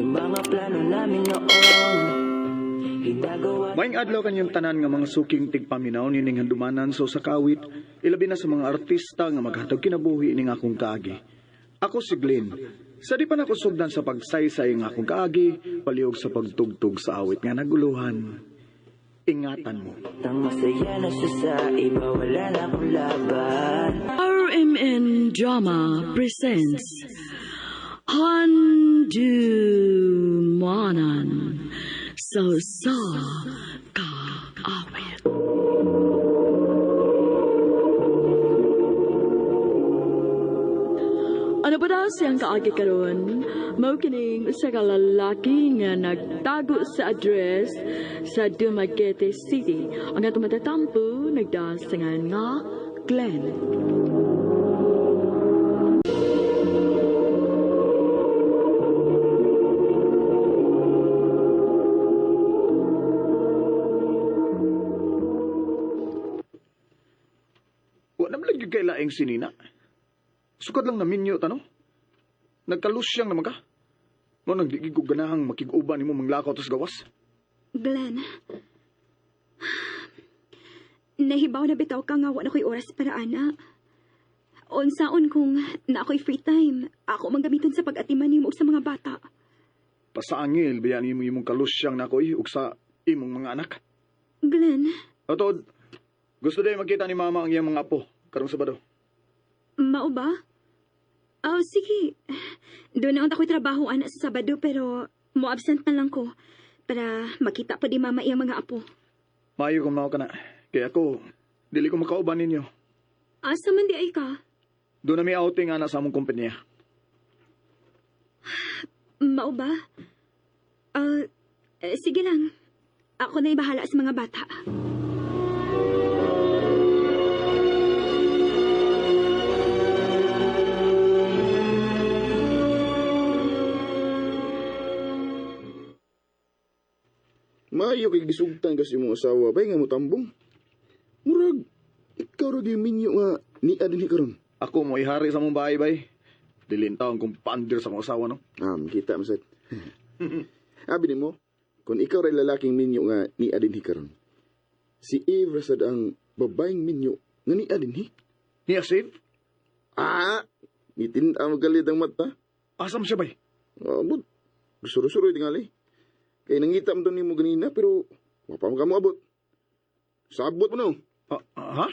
Yung mga plano namin noon, ginagawa. Maing adlaw kanyang tanan nga mga suking tigpaminaw nining handumanan sa usa ka awit, ilabi na sa mga artista nga maghatag kinabuhi ning akong kaagi. Ako si Glenn. Sa di pa nako sugdan sa pagsaysay nga akong kaagi, palihog sa pagtugtog sa awit nga naguluhan. Ingatan mo. Tang masaya na siya sa iba, wala na akong laban. RMN Drama presents Handumanan sa Usa Ka Awit. Ano ba daw siyang kaagi karon? Mao kining usa ka lalaki nga nagtago sa address sa Dumaguete City. Ang atong matatampo nagdaas sa ngalan nga Glenn. Wa naman lagi kay laing sinina. Sukad lang na minyo tano. Nagkalusyang naman ka. Mo nang di ko ganahang makig-uban nimo manglakaw tas gawas. Glenn. Nahibaw na bitaw ka nga wa na ko'y oras para ana. Unsaon kung na ako'y free time, ako man gamiton sa pag-atiman nimo ug sa mga bata. Pasaangil bayan nimo imong kalusyang nako ug sa imong mga anak. Glenn, Atod, gusto din magkita ni mama ang iyang mga apo karong Sabado. mao ba? Oh, sige. Doon na ako'y trabaho ana sa Sabado pero mo absent na lang ko para makita pa di mama iyang mga apo. Maayo kung mao ka na. Kaya ako, dili ko makauban ninyo. Asa man di ay ka? Doon na may outing ana sa among kumpanya. Mao ba? Ah, sige lang. Ako na bahala sa mga bata. Maayo kay gisugtan kasi imong asawa bay nga motambong. Murag ikaw ra gyud minyo nga nia dinhi karon. Ako mo ihari sa among bahay bay. Dili taon kung paandir sa akong asawa no. Ah, kita man sad. Abi nimo, kung ikaw ra lalaking minyo nga nia dinhi karon. Si Eve ra sad ang babaeng minyo nga nia dinhi. Niya safe? Ah, nitin ang galit ang mata. Asam siya bay? Abot. Suro-suro tingali. Kay nangita man to nimo ganina pero wa pa man ka moabot. Sabot mo no. Ah, ah, ha?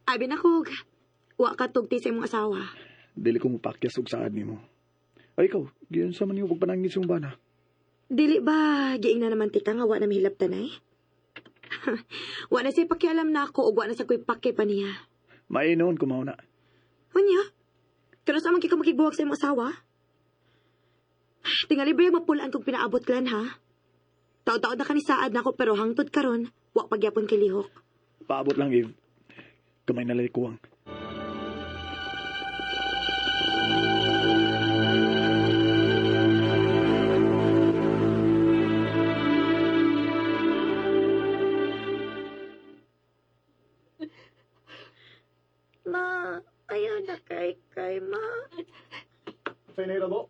Abi na kog, wa ka tugti sa imong asawa. Dili ko mopakyas og saad nimo. Ay ikaw, giyon sa man nimo pagpanangit sa imong bana. Dili ba, giing na naman tika nga wa na mihilap tanay? Wa na siya pakialam na ako ug wa na sa ko'y pake pa niya. Mainoon ko mao na. Unya, pero sa man kay ka makigbuwag sa imong asawa? Tingali ba yung mapulaan kong pinaabot, Glenn, ha? Taod-taod na ka ni saad na ako pero hangtod karon, wa pagyapon kay lihok. Paabot lang, Eve. Gamay na lang kuwang. Ma, ayaw na kay kay, ma. Sa bo?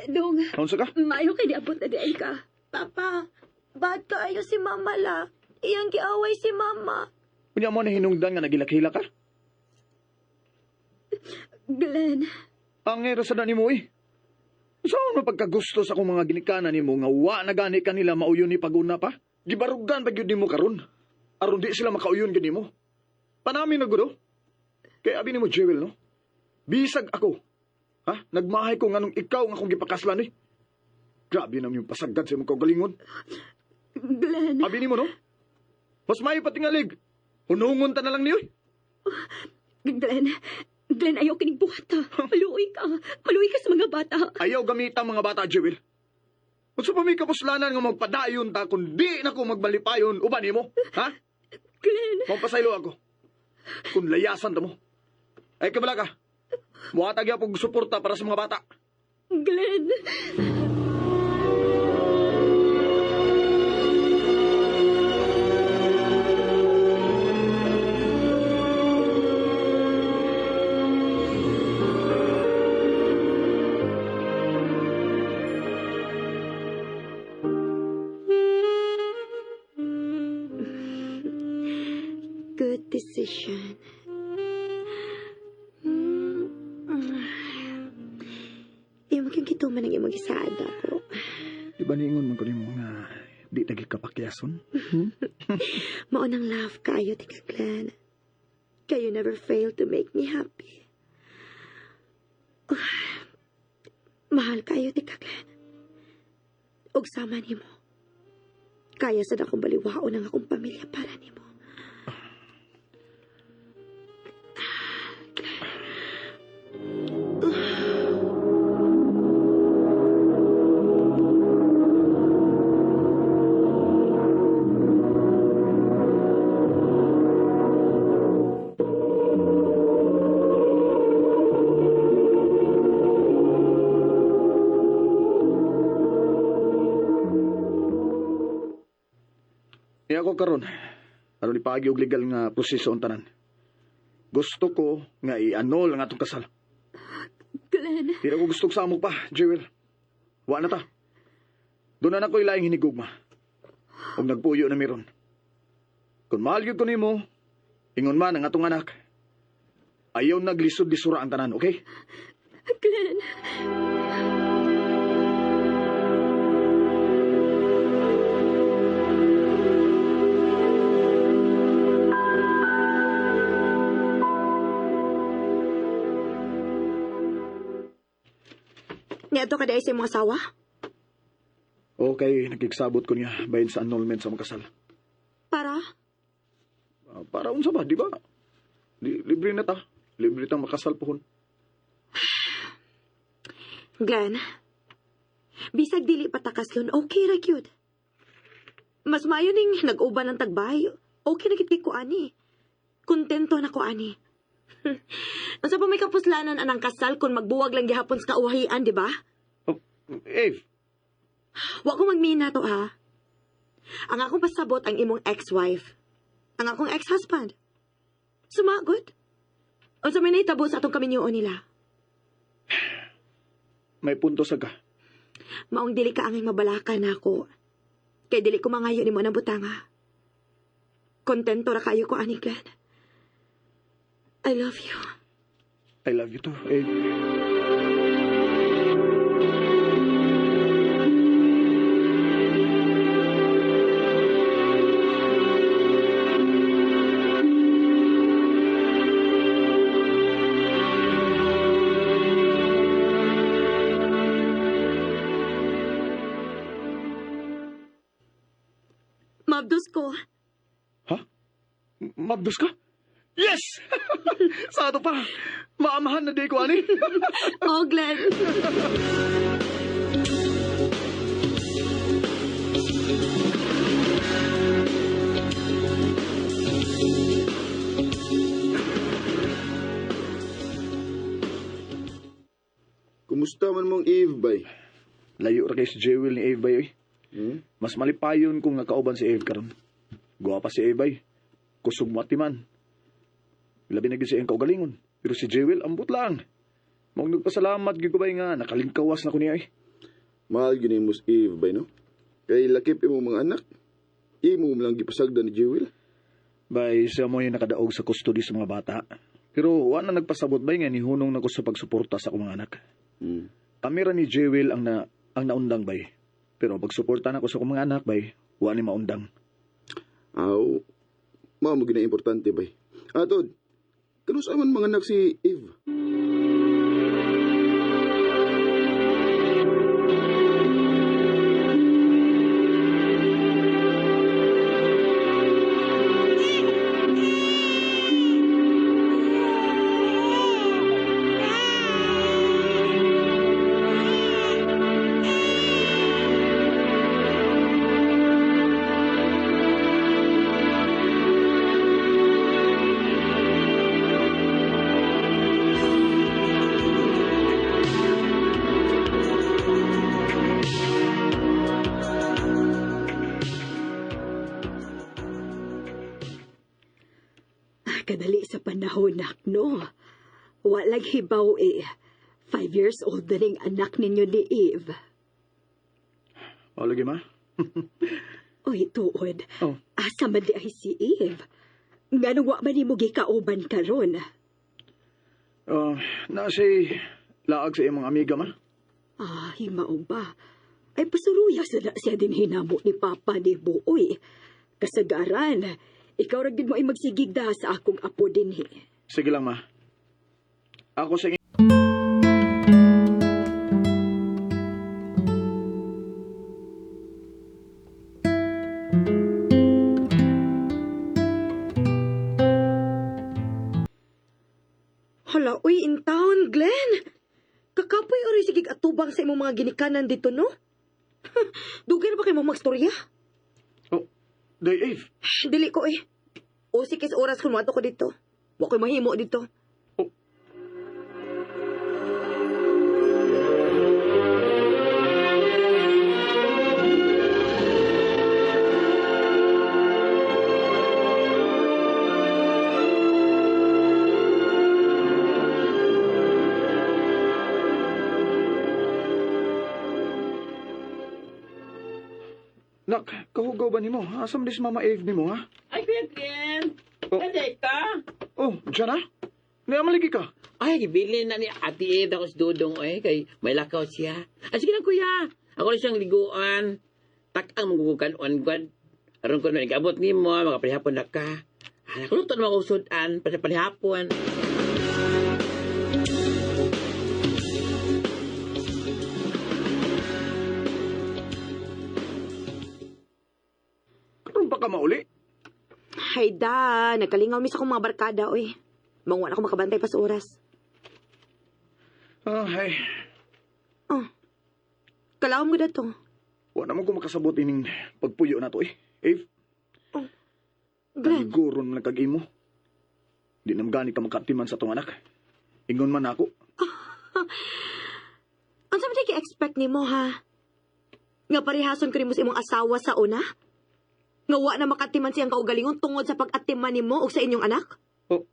Dong, Unsa ka? maayo kay diabot na di ay ka. Papa, bad kaayo si mama la. Iyang giaway si mama. Unya mo na hinungdan nga nagilak-hilak ka? Glenn, Ang era sa nimo eh. Saan mo pagkagusto sa akong mga ginikanan nimo nga wa na gani kanila mauyon ni paguna pa? Gibarugan pa gyud nimo karon. Aron di sila makauyon gyud nimo. Panami na gudo. Kay abi nimo Jewel no. Bisag ako. Ha? Nagmahay ko nganong ikaw nga akong gipakaslan eh. Grabe naman yung pasagad sa imong kaugalingon. Glenn, Abi nimo no. Mas maayo pa tingalig. Hunungon ta na lang niyo eh. Glenn, Glenn, ayaw kinig buhata. Maluoy ka. Maluoy ka sa mga bata. Ayaw gamita mga bata, Jewel. Unsa pa may kapuslanan nga magpadayon ta kung di na ko magmalipayon uban nimo, ha? Glenn, Mapasaylo ako. Kung layasan ta mo. Ay kabala ka. Muhatag gyapon og suporta para sa mga bata. Glenn. decision. Imo kyung gituman ang imong gisaad ako. Di ba niingon man ko nimo nga di tagi kapakyason? Mao nang love kayo, Tika Glenn. Kayo never fail to make me happy. Oh, mahal kayo, Tika Glenn. Og sama nimo. Kaya sad akong baliwaon ang akong pamilya para nimo. Niya ako karon. Aron ipaagi og legal nga proseso ang tanan. Gusto ko nga i-annul ang atong kasal. Glenn, Di na ko gusto samok pa, Jewel. Wa na ta. Doon na nako ilaing hinigugma. Og nagpuyo na meron. Kung mahal gyud ko nimo, ingon man ang atong anak. Ayaw naglisod-lisura ang tanan, okay? Glenn. Niadto ka dahil sa imong asawa? Okay, nakigsabot ko niya bahin sa annulment sa makasal. Para? Para unsa ba, di ba? Libre na ta. Libre tang makasal pohon. Glenn, bisag dili patakaslon, okay ra gyud. Mas maayo ning nag-uban ng tagbay. Okay na gid kay ko ani. Kontento na ko ani. Unsa pa may kapuslanan anang kasal kung magbuwag lang gihapon sa kauwahian, di ba? Oh, Eve, Wa ko magmina to ha. Ang akong pasabot ang imong ex-wife. Ang akong ex-husband. Sumagod. Unsa may nahitabo sa atong kaminyoon nila? May punto sa ka. Maong dili ka angay mabalaka na ako. Kay dili ko mangayo nimo ng butanga. Kontento ra kayo ko ani, Glenn. I love you. I love you too, Eve. Mabdos ko. Ha? Mabdos ka? Yes! Sa ato pa, maamahan na di ko, ani. Oh, Glenn. Kumusta man mong Eve, bay? Layo ra kay si Jewel ni Eve, bay, oy. Mas malipayon kung nakauban si Eve karon. Guwapa si Eve, bay. Kusog mo atiman. Labi na gyud siya ang kaugalingon. Pero si Jewel, ambot lang. Maong nagpasalamat gyud ko bay nga nakalingkawas na ko niya, eh. Mahal gyud nimo si Eve, bay, no? Kay lakip imong mga anak. Imo mo lang gipasagdan ni Jewel. Bay, siya mo yung nakadaog sa custody sa mga bata. Pero wa na nagpasabot bay nga nihunong na ko sa pagsuporta sa akong mga anak. Kami ra ni Jewel ang naundang bay. Pero pagsuporta na ko sa akong mga anak bay, wa ni maundang. Aw, mao mo gina importante bay. Atod, kanus man mga anak si Eve? Kadali sa panahon, nak, no? Walang hibaw eh. 5 years old na ring anak ninyo ni Eve. O, lagi ma? Uy, tuod. Oh. Asa man di ay si Eve? Nganong wa man nimo gikauban karon? Na si laag sa imong amiga ma. Ah, himao ba? Ay pasuruya sa na siya din hinamo ni Papa ni Buoy. Kasagaran, ikaw ra gid mo ay magsigigda sa akong apo dinhi. Sige lang ma. Ako sa Hala, uy, in town, Glenn. Kakapoy oray sige atubang sa imong mga ginikanan dito, no? Dugay na ba kayo magstorya? Oh, Day Eve. Dili ko eh. O sige sa oras kung moadto ko dito. Wa ko'y mahimo dito. Oh. Nak, kahugaw ba nimo? Asam dis Mama Eve nimo ha? Ay, Kuya Glenn! Oh. Nandiyan ka? Oh, dyan na? Niamaligi ka. Ay, gibilin na ni Ate Eve ako si Dudong eh, kay may lakaw siya. Ay, sige lang kuya. Ako na siyang liguan. Tak ang magugukan-on, gwan. Aron ko na, nag-abot ni mo, makapalihapon na ka. Ah, nakuluto na mga usudan, palihapon. Karon pa ka mauli. Hay da, nagkalingaw mi sa akong mga barkada, oy. Mangwa na ako makabantay pa sa oras. Ah, ay. Oh. Kalawom ko dato. Wa naman ko makasabot ining pagpuyo na to eh. Eve, Glenn, taliguron man kag imo. Di nam gani ka makatiman sa tong anak. Ingon man ako. unsa man di expect nimo ha? Nga parehason ko nimo sa imong asawa sa una? Nga wa na makatiman siyang kaugalingon tungod sa pag-atiman nimo og sa inyong anak? Oh.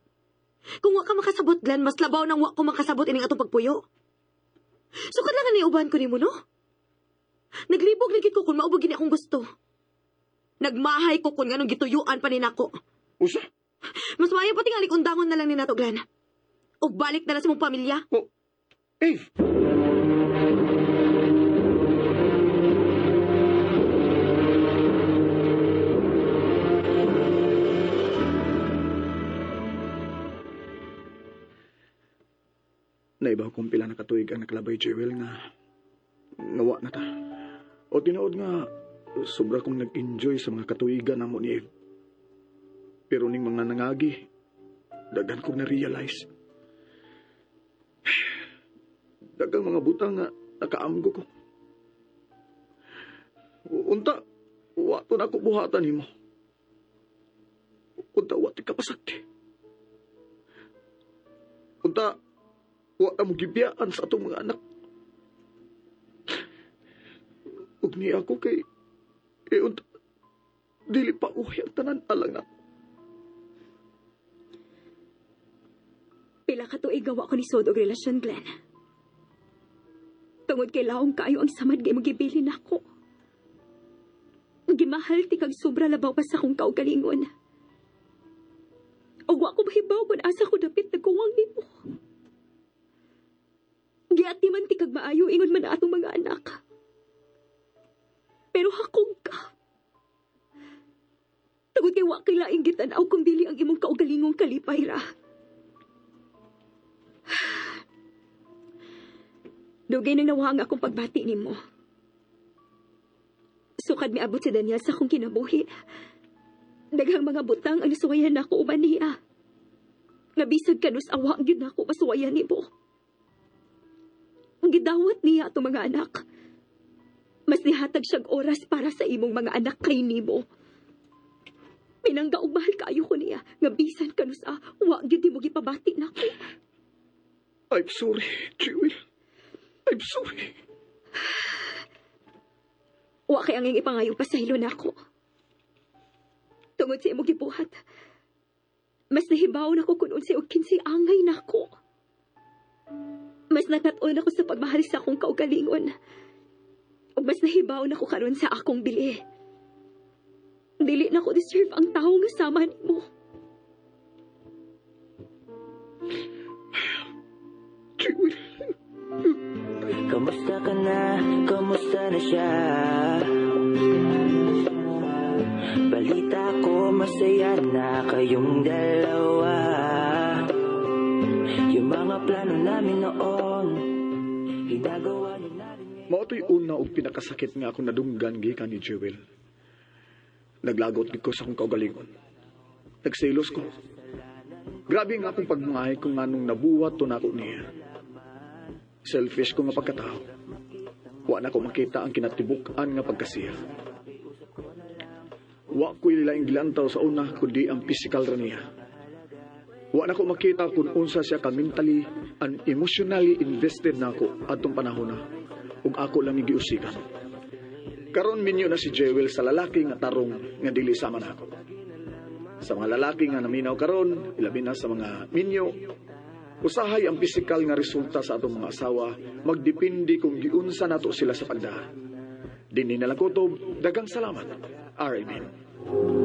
Kung wa ka makasabot, Glenn, mas labaw nang wa ko makasabot ining atong pagpuyo. Sukad lang nga niuban ko nimo, no? Naglibog na gid ko kung maubog gini akong gusto. Nagmahay ko kung nganong gituyuan pa ni nako. Usa? Mas maayo pa tingali undangon na lang ni nato, Glenn. O balik na lang sa mong pamilya. Oh, Eve! Naibaw kong pila na katuig ang nakalabay, Jewel, nga ngawa na ta. O tinuod nga, sobra kong nag-enjoy sa mga katuigan namo ni Eve. Pero ning mga nangagi, daghan kong na-realize. Daghang mga butang nga nakaamgo ko. Unta, wa to na ako buhatan nimo. Unta, wa ti kapasakti. Unta, wa ta mo gibiyaan sa atong mga anak. Ug ni ako kay, eh, unta, dili pa uhi ang tanan alang na. Pila ka tuig gawa ko ni Sod og relasyon, Glenn. Tungod kay laong kaayo ang samad kay imong gibilin nako. Gimahal ti kag sobra labaw pa sa akong kaugalingon. Ug wa ko mahibaw kung asa ko dapit nagkuwang nimo. Giati man ti kag maayo ingon man atong mga anak. Pero hakog ka. Tungod kay wa kay laing gitan-aw kung dili ang imong kaugalingong kalipay ra. Dugay nang nawang akong pagbati nimo. Sukad miabot si Daniel sa akong kinabuhi. Daghang mga butang ang nasuwayan nako uban niya. Nga bisag kanus awa gyud nako masuwayan nimo. Gidawat niya atong mga anak. Mas nihatag siyag oras para sa imong mga anak kay nimo. Pinangga og mahal kaayo ko niya nga bisan kanus a wa gyud nimo gipabati nako. I'm sorry, Jewel. I'm sorry. Wa kay ang iyang ipangayo pa sa ilo nako. Tungod sa imong gibuhat, mas nahibaw nako kun unsay og kinsay angay nako. Mas nakat-on ako sa pagmahal sa akong kaugalingon. Ug mas nahibaw nako karon sa akong bili. Dili nako deserve ang tawo nga sama nimo. Kumusta na siya? Balita ko masaya na kayong dalawa. Yung mga plano namin noon, ginagawa niyo na rin ngayon. Mao to'y una og pinakasakit nga ako nadunggan gikan ni Jewel. Naglagot gid ko sa akong kaugalingon. Nagselos ko. Grabe nga akong pagmangahay kung nganong nabuhat to nako niya. Selfish ko nga pagkatao. Wa na ko makita ang kinatibuk-an nga pagkasiya. Wa ko'y laing gilantaw sa una kundi ang physical ra niya. Wa na ko makita kung unsa siya ka mentally and emotionally invested nako adtong panahon na ug ako lang giusigan. Karon minyo na si Jewel sa lalaki nga tarong nga dili sama nako. Sa mga lalaki nga naminaw karon, ilabi na sa mga minyo, usahay ang pisikal nga resulta sa atong mga asawa magdepende kung giunsa nato sila sa pagdahan. Dinhi na lang kutob, dagang salamat. R.A.M.